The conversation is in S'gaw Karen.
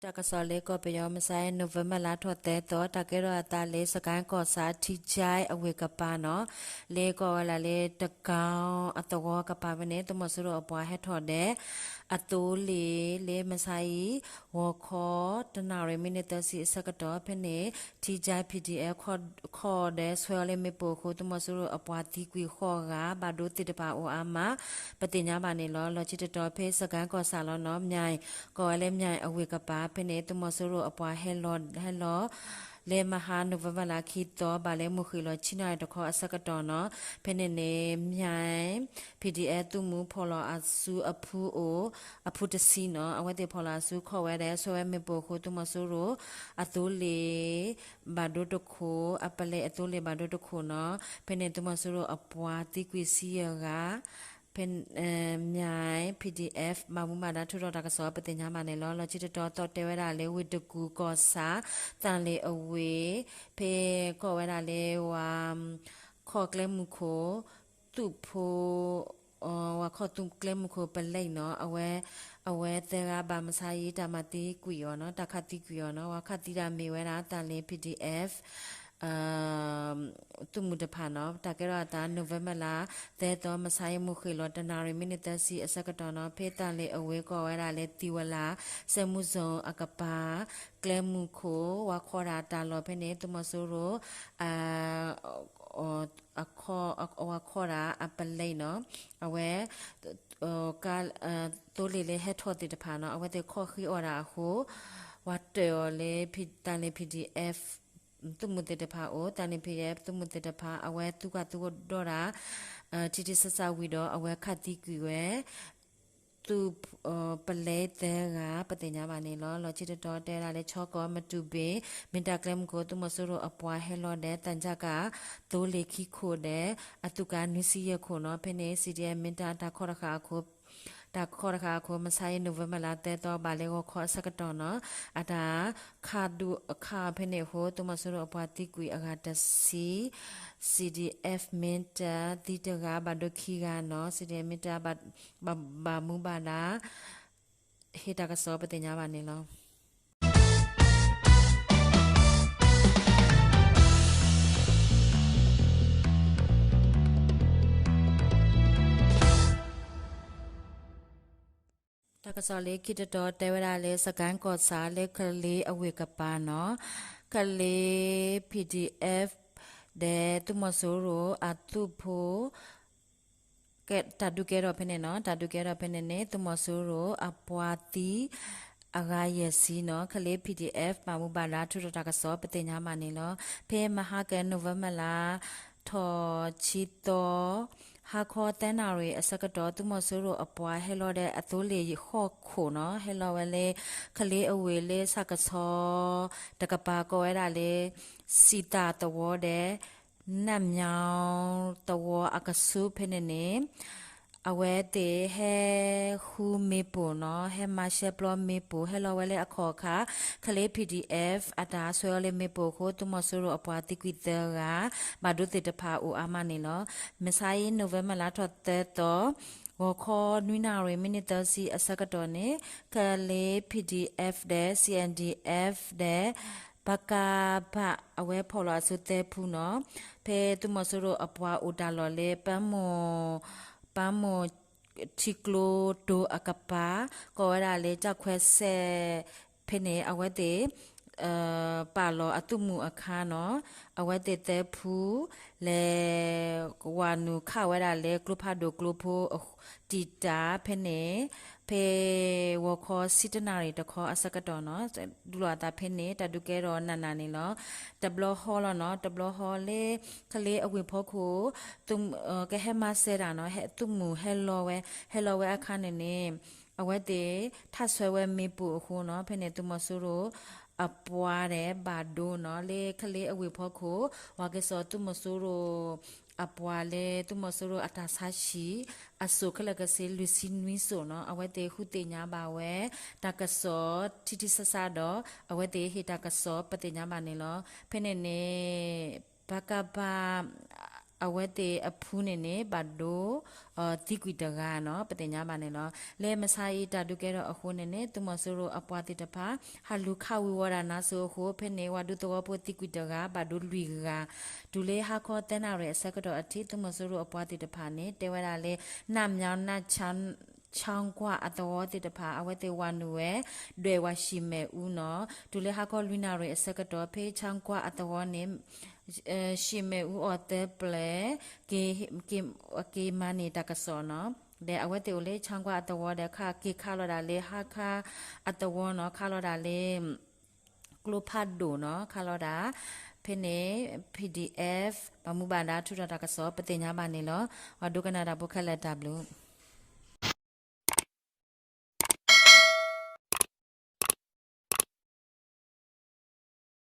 တၢ်ကစီၣ်လၢကီၢ်ပယီၤ မုၢ်ဆါအံၤ November လါထီၣ်သၢသီ တၢ်ကဲထီၣ်အသးလၢ စကဲၣ်ကီၢ်ဆၣ် ထံကၠဲအဝ့ၢ်ကပၤနီၤ, လၢကိးဝဲဒၣ်လၢ တကီအသဝီကပၤဖဲန့ၣ် သုးမီၤစိရိၤအပှၤဟဲထီၣ်ဒီး အသိလ့ၣ်လၢမုၢ်ဆါအံၤ ဂီၤခီ တနၣ်ရံၣ်မံးနံးသၢဆံအဆၢကတီၢ် ဖဲန့ၣ် ထံကၠဲ PDF ခိးဒီးဆှၢအီၤလၢမ့ၣ်ပိၢ်အဃိ သုးမီၤစိရိၤအပှၤသံကွံာ်ဃိးဂၤ ဘၣ်ဒိသ့ၣ်တဖၣ်အိၣ်အါမး ပသ့ၣ်ညါဘၣ်န့ၣ်လီၤ. လီၢ်ခံတတီၤဖဲ စကဲၣ်ကီၢ်ဆၣ်လီၤနီၤ, မၠဲၣ် ကိးဝဲလၢမၠဲၣ်အဝ့ၢ်ကပၤ ဖဲန့ၣ် သုးမီၤစိရိၤအပှၤဟဲလီၤ ဟဲလီၤ လၢမဟါ November လါခံသီ ဘၣ်လၢမုၢ်ဃ့ၢ်လီၤဆံနၣ်ရံၣ်တခီအဆၢကတီၢ်နီၤ, ဖဲန့ၣ်န့ၣ် မၠဲၣ် PDF သုးမုၢ်ဖီၣ်လီၤအစုအဖုအိၣ် အဖုတဆံနီၤ, အဝဲသ့ၣ်ဖီၣ်လီၤအစုခိးဝဲဒီး ဆှၢဝဲမ့ၣ်ပိၢ်အဃိ သုးမီၤစိရိၤအသိလ့ၣ် ဘၣ်ဒိတခိၣ် အပလဲအသိလ့ၣ်ဘၣ်ဒိတခိၣ်နီၤ, ဖဲန့ၣ်သုးမီၤစိရိၤအပှၤသံကွံာ်ဆံယဲၢ်ဂၤ ဖဲ မၠဲၣ် PDF ဘၣ်မူဘၣ်ဒါထုးထီၣ်တၢ်ကစီၣ် ပသ့ၣ်ညါဘၣ်န့ၣ်လီၤ. လီၢ်ခံတတီၤသီၣ်တဲဝဲဒၣ်လၢ ဝ့ၢ်တကူၣ်ကီၢ်ဆၣ် သၣ်လ့ၣ်အဝ့ၢ် ဖဲကိးဝဲဒၣ်လၢ ဝၤခီၣ်ကျဲမုၢ်ခိၣ် သုးဖိ ဝၤခီၣ်သုးကျဲမုၢ်ခိၣ်ပလဲနီၤ, အဝဲ အဝဲသၢဂၤဘၣ်မုၢ်ဆါအံၤ တၢ်မၤသံကွံာ်အီၤနီၤ, တၢ်ခးသံကွံာ်အီၤနီၤ, ဝၤခးသံတၢ်မ့ၢ်ဝဲဒၣ် သၣ်လ့ၣ် PDF သုးမုၢ်တဖၣ်နီၤ, တၢ်ကဲထီၣ်အသး November လါ သၢသီ မုၢ်ဆါအံၤ မုၢ်ဃ့ၢ်လီၤ တနၣ်ရံၣ်မံးနံးသၢဆံအဆၢကတီၢ်နီၤ, ဖဲသၣ်လ့ၣ်အဝ့ၢ်ကိးဝဲဒၣ်လၢ သံဝလး စဲမူစိအကပၤ ကျဲမုၢ်ခိၣ် ဝၤခီၣ်တၢ်တၢ်လီၢ်ဖဲန့ၣ် သုးမီၤစိရိၤ အခီၣ် ဝၤခီၣ်တၢ်အပလဲနီၤ, အဝဲ က သိလ့ၣ်လၢဟဲထီၣ်သ့ၣ်တဖၣ်နီၤ, အဝဲသ့ၣ်ခီၣ်ဃံအီၣ်တၢ်အဃိ ဝၤတၢၢ်အီၤလၢ သၣ်လ့ၣ် PDF သုးမုၢ်သ့ၣ်တဖၣ်အိၣ်, သၣ်လ့ၣ် PDF သုးမုၢ်သ့ၣ်တဖၣ် အဝဲသူၣ်ကၢ်သူၣ်ကၢ်ဒီးတၢ် ထံထံဆးဆးဝံၤဒီး အဝဲခးသံကွံာ်ဝဲ သုး ပလဲသၢဂၤ ပသ့ၣ်ညါဘၣ်န့ၣ်လီၤ. လီၢ်ခံတတီၤတဲဝဲဒၣ်လၢ ခၠီကီၢ် မတူၢ်ဘ့ၣ် မ့ၢ်တၢ်ကျဲမုၢ်ခိၣ် သုးမီၤစိရိၤအပှၤဟဲလီၤဒီး သၣ်ကၠၣ်ကၣ် သိလ့ၣ်ခံခိၣ်ဒီး အသုးကၢ်နွံဆံယဲၢ်ခိၣ်နီၤ, ဖဲန့ၣ် CDF မ့ၢ်တၢ်တၢ်ခီတဃာ်အခိၣ် တၢ်ခီတဃာ်အခိၣ် မုၢ်ဆါအံၤ November လါသၢသီ ဘၣ်လၢဂီၤခီအဆၢကတီၢ်နီၤ, အတၢ်ခးဒုးခးအီၤဖဲန့ၣ်အဃိ သုးမီၤစိရိၤအပှၤသံကွံာ်အဂၤတဆံ, CDF မ့ၢ်တၢ်သံတဂၤ ဘၣ်ဒိခံဂၤနီၤ, CDF မ့ၢ်တၢ် ဘၣ်မူဘၣ်ဒါ ဟ့ၣ်တၢ်ကစီၣ်ပသ့ၣ်ညါဘၣ်န့ၣ်လီၤ. တၢ်ကစီၣ်လၢခံတတီၤတဲဝဲဒၣ်လၢ စကဲၣ်ကီၢ်ဆၣ်လၢကလ့အဝ့ၢ်ကပၤနီၤ, ကလ့ PDF ဒီးသုးမီၤစိရိၤအသုးဖိ တၢ်ဒုးကဲထီၣ်ဖဲန့ၣ်နီၤ, တၢ်ဒုးကဲထီၣ်ဖဲန့ၣ်န့ၣ် သုးမီၤစိရိၤအပှၤသံ အဂၤယဲၢ်ဆံနီၤ, ကလ့ PDF ဘၣ်မူဘၣ်ဒါထုးထီၣ်တၢ်ကစီၣ် ပသ့ၣ်ညါဘၣ်န့ၣ်လီၤ. ဖဲမဟါကဲ November လါထီၣ်ဆံသီ ဟါခီသၢနၣ်ရံၣ်အဆၢကတီၢ် သုးမီၤစိရိၤအပှၤဟဲလီၤဒီးအသိလ့ၣ်ဃိးခိၣ်နီၤ, ဟဲလီၤဝဲလၢ ကလ့အဝ့ၢ်လၢဆၣ်ကဆီတကပၤ ကိးဝဲဒၣ်လၢ စံးသးသဝီဒီး နၣ်မၠီသဝီအကဆူးဖဲန့ၣ်န့ၣ် အဝဲသ့ၣ်ဟဲဃုမ့ၣ်ပိၢ်နီၤ, ဟဲမၤရှဲပျီမ့ၣ်ပိၢ် ဟဲလီၤဝဲလၢအခီၣ်အခါ ကလ့ PDF အတၢ်ဆှၢအီၤလၢမ့ၣ်ပိၢ်အဃိ သုးမီၤစိရိၤအပှၤသံကွံာ်သၢဂၤ ဘၣ်ဒိသ့ၣ်တဖၣ်အိၣ်အါမးန့ၣ်လီၤ. မုၢ်ဆါအံၤ November လါထီၣ်သၢသီ ဂီၤခီနွံနၣ်ရံၣ် မံးနံးသၢဆံအဆၢကတီၢ်န့ၣ် ကလ့ PDF ဒီး CNDF ဒီး ပကဖ အဝဲဖီၣ်လီၤအစုသၢဖုနီၤ, ဖဲသုးမီၤစိရိၤအပှၤအိၣ်တၢ်လီၢ်လၢ ပၢမိၢ် ပၢမိၢ်ထံကျိတိၤအကပၤ ကိးဝဲဒၣ်လၢ ကၠၣ်ခွဲစဲး ဖဲန့ၣ် အဝဲသ့ၣ် ပာ်လီၤအသုးမုၢ်အခါနီၤ, အဝဲသ့ၣ်သၢဖု လဲၤ ဝၤနုာ်ခးဝဲဒၣ်လၢကျိဖးဒိၣ်ကျိဖိ တံာ်တာ်ဖဲန့ၣ် ဖဲဂီၤခီဆံတနၣ်ရံၣ်တခီအဆၢကတီၢ်နီၤ, ဒုးလိာ်အသးဖဲန့ၣ် တၢ်ဒုးကဲထီၣ်နးနးန့ၣ်လီၤ. တဘျီဃီလီၤနီၤ, တဘျီဃီလၢ ကလ့အဝ့ၢ်ဖီခိၣ် ကဟဲမၤစၢၤတၢ်နီၤ, သုးမုၢ်ဟဲလီၤဝဲ, ဟဲလီၤဝဲအခါန့ၣ်န့ၣ် အဝဲသ့ၣ်ထးဆှၢဝဲမ့ၣ်ပိၢ်အဃိနီၤ, ဖဲန့ၣ်သုးမီၤစိရိၤအပှၤဒီးဘၣ်ဒိနီၤ, လၢကလ့အဝ့ၢ်ဖီခိၣ် ပှၤကစီၣ်သုးမီၤစိရိၤ အပှၤလၢသုးမီၤစိရိၤအတၢ်ဆါဟံၣ် အစိၣ်ခဲလၢာ်ခဲဆ့ လွံၢ်ဆံနွံစိၣ်နီၤ, အဝဲသ့ၣ်ဃုသ့ၣ်ညါဘၣ်ဝဲ တၢ်ကစီၣ်ထံထံဆးဆးဒီး အဝဲသ့ၣ်ဟ့ၣ်တၢ်ကစီၣ်ပသ့ၣ်ညါဘၣ်န့ၣ်လီၤ. ဖဲန့ၣ်န့ၣ် ပကဖ အဝဲသ့ၣ်အဖုန့ၣ်န့ၣ် ဘၣ်ဒိ သံကွံာ်တဂၤနီၤ ပသ့ၣ်ညါဘၣ်န့ၣ်လီၤ. လၢမဆါအံၤတၢ်ဒုးကဲထီၣ်အဃိန့ၣ်န့ၣ် သုးမီၤစိရိၤအပှၤသ့ၣ်တဖၣ် ဟးလူၤခးဝံၤဝီၤဒၣ်နါစိၤအဃိ ဖဲန့ၣ် ဝၤဒူသဝီဖိသံကွံာ်တဂၤ ဘၣ်ဒိလွံၢ်ဂၤ တုၤလၢဟါခီသၢနၣ်ရံၣ်အဆၢကတီၢ်အထံး သုးမီၤစိရိၤအပှၤသ့ၣ်တဖၣ်န့ၣ် တဲဝဲဒၣ်လၢ နၣ်မၠီနၣ် ဆၣ်ကွၢ်အသဝီသ့ၣ်တဖၣ် အဝဲသ့ၣ်ဝၤနုာ်ဝဲ ဒွဲၣ်ဝၤၡံၣ်မဲာ်အူနီၤ တုၤလၢဟါခီလွံၢ်နၣ်ရံၣ်အဆၢကတီၢ် ဖဲဆၣ်ကွၢ်အသဝီန့ၣ် ၡံၣ်မဲာ်အူအီၤသၢပျဲၢ် က့ၤမၤန့ၢ်တၢ်ကစီၣ်နီၤ ဒီးအဝဲသ့ၣ်အိၣ်လၢဆၣ်ကွၢ်အသဝီဒီး ခးက့ၤခးလီၤဒၣ်လၢဟါခါအသဝီနီၤ ခးလီၤဒၣ်လၢ ကျိဖးဒိၣ်နီၤ ခးလီၤဒၣ် ဖဲန့ၣ် P D F ဘၣ်မူဘၣ်ဒါထုးထီၣ်တၢ်ကစီၣ် ပသ့ၣ်ညါဘၣ်န့ၣ်လီၤ. ပှၤဒိကနၣ်တၢ်ဖိခဲလၢာ်တၢ်ဘျုး